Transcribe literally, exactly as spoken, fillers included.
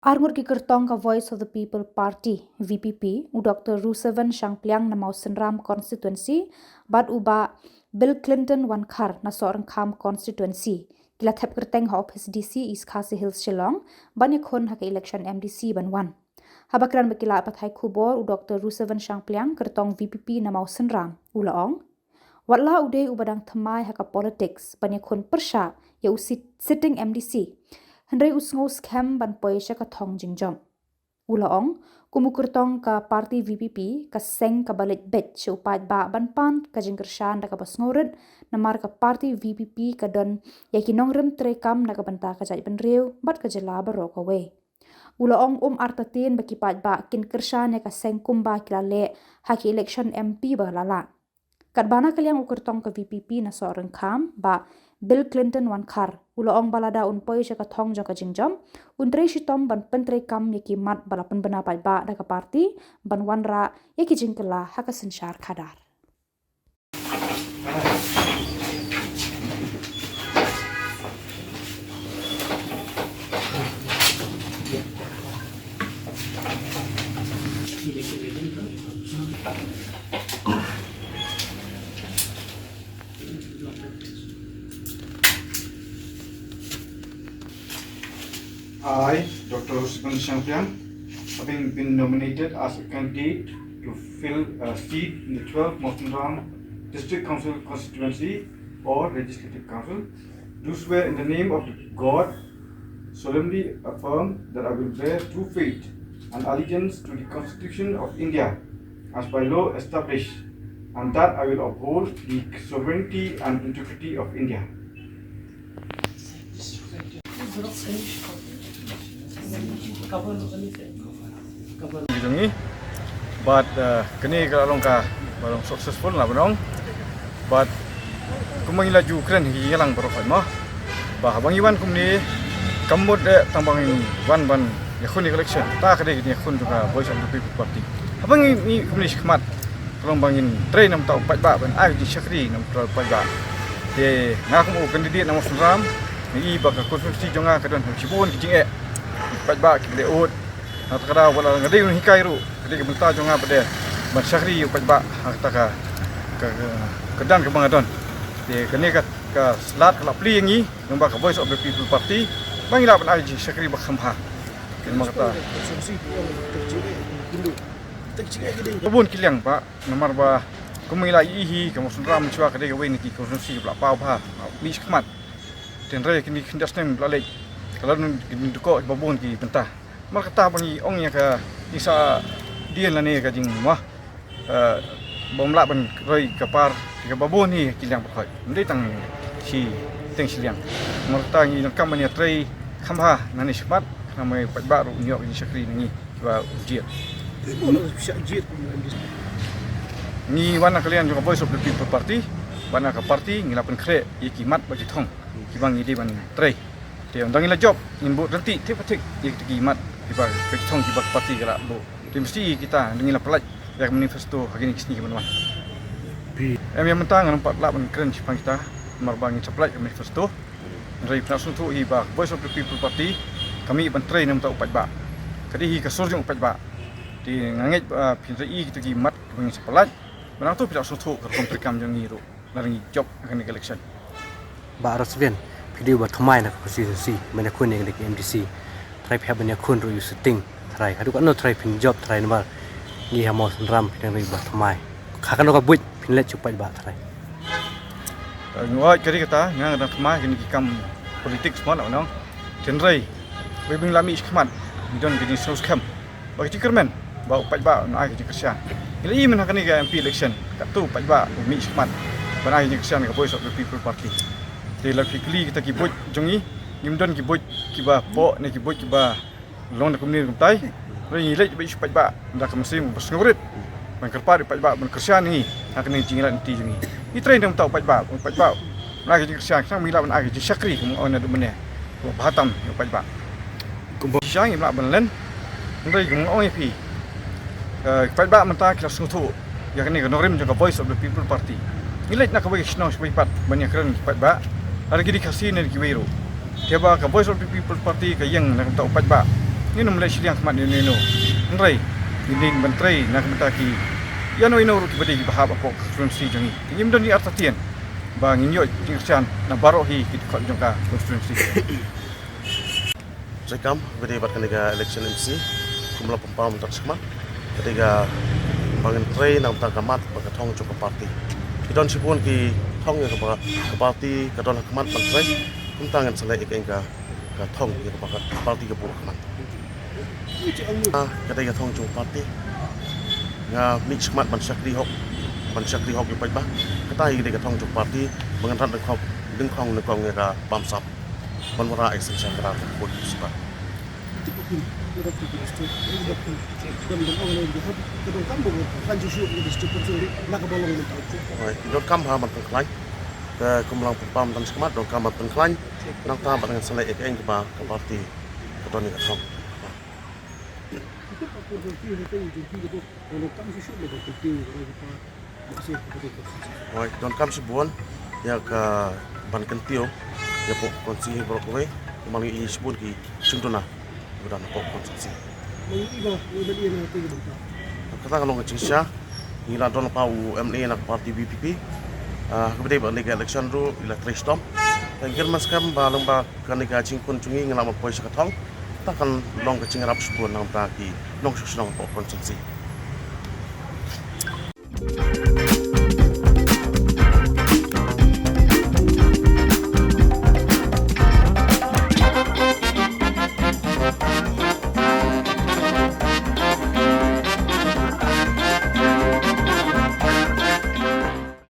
Arngut ki kyrtong ka Voice of the People Party, V P P, u Doctor Ruseven Shangpliang na Mawsynram Constituency, bad u Bah Bill Clinton Wankhar na Sohryngkham Constituency, ki la thep kyrteng ha ophis D C East Khasi Hills Shillong, ban ïakhun ha ka election M D C ban wan. Haba kren bad ki lad pathai khubor, u Doctor Ruseven Shangpliang, kyrtong V P P na Mawsynram, u la ong, wat la u dei uba dang thymmai ha ka politics ban ïakhun pyrshah ïa u sit-, sitting M D C, hynrei u sngew skhem ban poi sha ka thong jingjop. U la ong, kum u kyrtong ka party V P P, ka seng kaba leit beit sha u paidbah ban pan ka jingkyrshan da kaba sngewrit, namar ka party V P P ka don ïa ki nongrim treikam na ka bynta ka jaitbynriew bad ka jylla baroh kawei. U la ong, um artatien ba ki paidbah kin kyrshan ïa ka seng kumba ki la leh ha ki election M P ba la lah. Katba na ka liang u kyrtong ka V P P na Sohryngkham, Bah Bill Clinton Wankhar, u la ong ba lada un poi sha ka thong jong ka jingjop, un trei shitom ban pyntreikam ïa ki mat ba la pynbna paidbah da ka party ban wanrah ïa ki jingkylla ha ka synshar khadar. I, Doctor Ruseven Shangpliang, having been nominated as a candidate to fill a seat in the twelfth Mawsynram District Council constituency or Legislative Council, do swear in the name of God, solemnly affirm that I will bear true faith and allegiance to the Constitution of India as by law established, and that I will uphold the sovereignty and integrity of India. Ki jong ngi. Bad, eh, kane ka la long ka, ba long successful na ba long. Bad kumba ngi la ju kren hi ïa lang baroh mo. Ba haba ngi wan kumne, kam mut eh tang ba ngi wan ban ïakhun ïa ka election. Ta ka dei ka jingïakhun jong ka Voice of the People Party. Haba ngi, ngi kumne shakhmat, ka long ba ngin trei na ka bynta u paidbah, ban ai jingshakri na ka bynta u paidbah. Te nga kum u candidate na Mawsynram, nga i ba ka constituency jong nga ka don shibun ki jingeh. Paidbah ki leh ud. Na kata ka daw ba la nga dei u nonghikai ruh, ka dei ka bynta jong nga ba dei ban shakri u paidbah ha kata ka, ka, ka, ka dang kaba nga don. Te kane ka, ka slot ka la plie ïa ngi, namar ba ka Voice of the People Party, ba ngi lah ban ai jingshakri ba kham bha. Namar kata. Bun ki liang ba, namar ba kum ngi la ïohi hi, ka Mawsynram mynshuwa ka dei kawei na ki constituency ba la paw bha, mih shakhmat. Hynrei kine ki khyndiat snem ba la leit, ka la don ki jingdukok ba bun ki bynta. Namar kata ba ngi ong ïa ka jingsahdien lane ka jingma, eh, bym lah ban roi ka par, ka ba bun hi ki liang baroh. Ym dei tang shi teng shi liang. Namar kata ngi donkam ban ïatrei kham bha nangne shakhmat, khnang ba u paidbah ruh un ïoh ka jingshakri na ngi. Ba u jied. Ngi wan na ka liang jong ka Voice of the People Party, wan na ka party ngi la pynkhreh ïa ki mat bad ki thong kiba ngi dei ban trei. Te ynda ngi la jop ngin buh ryntih thik pa thik ïa kita ki mat kiba, ki thong kiba ka party ka la buh. Te mesti kita ynda ngi la pyllait ïa ka manifesto ha kine ki sngi kiban wan. Em, ïa mynta ngam pat lah ban kren shaphang kita namar ba ngin sa pyllait ka manifesto. Hynrei phin ïohsngew hi ba Voice of the People Party ka mih ban trei na ka bynta u paidbah. Ka dei hi ka sur jong u paidbah. Te nga ngeit ba phin ïohi kita ki mat kiba ngin sa pyllait. Ba nangta phin ïohsngew ka rukom treikam jong ngi ruh lada ngi jop ha kane ka election. Bah Ruseven, phi dei uba thymmai na ka constituency, ban ïakhun ïa ka M D C. Trai phi hap ban ïakhun ruh ïa u sitting. Trai, haduh katno trai phin jop trai namar ngi ha Mawsynram phi dang dei ba thymmai. Ha kano ka buit phin leit sha u paidbah trai. Eh, ngi ong ka dei kata, nga nga dang thymmai kine ki kam politics mo la nong. Hynrei wei bym la mih shakhmat, ngi don ka jingsngewskhem ba ka jingkyrmen ba u paidbah un ai ka jingkyrshan. Ngi la ïohi mynta ha kane ka M P election, katto u paidbah u mih shakhmat ban ai ka jingkyrshan ka Voice of the People Party. Te lada phi kylli kita ki buit jong ngi, ngim don ki buit kiba poh ne ki buit kiba long da kumne kumtai. Hynrei ngi leit beit sha u paidbah da ka mynsiem ba sngewrit ban kyrpad ïa u paidbah ban kyrshan ïa ngi ha kane ka jingïaid lynti jong ngi. Ngi trei na ka bynta u paidbah, u paidbah un ai ka jingkyrshan, khnang ba ngi lah ban ai ka jingshakri kumba nga ong naduh mynne, kumba bha tam ïa u paidbah. Kumba shisha ngim lah ban len. Hynrei kumba nga ong ïa phi, eh, u paidbah mynta ki la sngewthuh ïa kane ka nongrim jong ka Voice of the People Party. Ngi leit na kawei ka shnong shawei pat ban ïakren ïa u paidbah, lada ki dei Khasi ne kiwei ruh. Te ba ka Voice of the People Party ka ïeng na ka bynta u paidbah. Ngin ym leh shiliang khmat ïano ïano. Hynrei ngin dei ban trei na ka bynta ki ïano ïano ruh kiba dei kiba hap hapoh constituency jong ngi. Ngim don ïa artatien ba ngin ïoh jingkyrshan na baroh hi ki dkhot jong ka constituency. Treikam ba dei bad kane ka election M C kum la pynpaw mynta shakhmat, ka dei kaba ngin trei na ka bynta ka mat bad ka thong jong ka party. Ki don shibun ki thong ïa kaba ka party ka don ha khmat ban trei. Kumta ngin sa leh ïa ka, ka thong ïa kaba ka party ka buh ha khmat. Ah, ka dei ka thong jong ka party. Nga mih shakhmat ban shakri hok, ban shakri hok ïa u paidbah. Kata hi ka dei ka thong jong ka party ba ngan rat dyngkhong, dyngkhong nyngkong ïa ka bamsap ban wanrah ïa ka synshar khadar ka pud u sipa. Hooid, donkam ha ban pynkhlaiñ. Te kum la pynpaw mynta shakhmat, donkam ban pynkhlaiñ. Nangta bad ngan sa leh ïa kaei kaba ka party ka don ïa ka thong. Hooid, donkam shibun ïa ka ban kyntiew ïa pdeng ka constituency baroh kawei, kumba ngi i shibun ki jingduna ba don hapoh ka constituency. Kata ka long ka jingshisha, ngi la don lypa u M L A na ka party V P P. Ah, kaba dei ba ha kane ka election ruh i la trei shitom. Te ngi kyrmen skhem ba lyngba kane ka jingkhun jong ngi ngi lah ban poi sha ka thong. Kata kan long ka jingïarap shibun na ka bynta ki nongshong shnong hapoh ka constituency.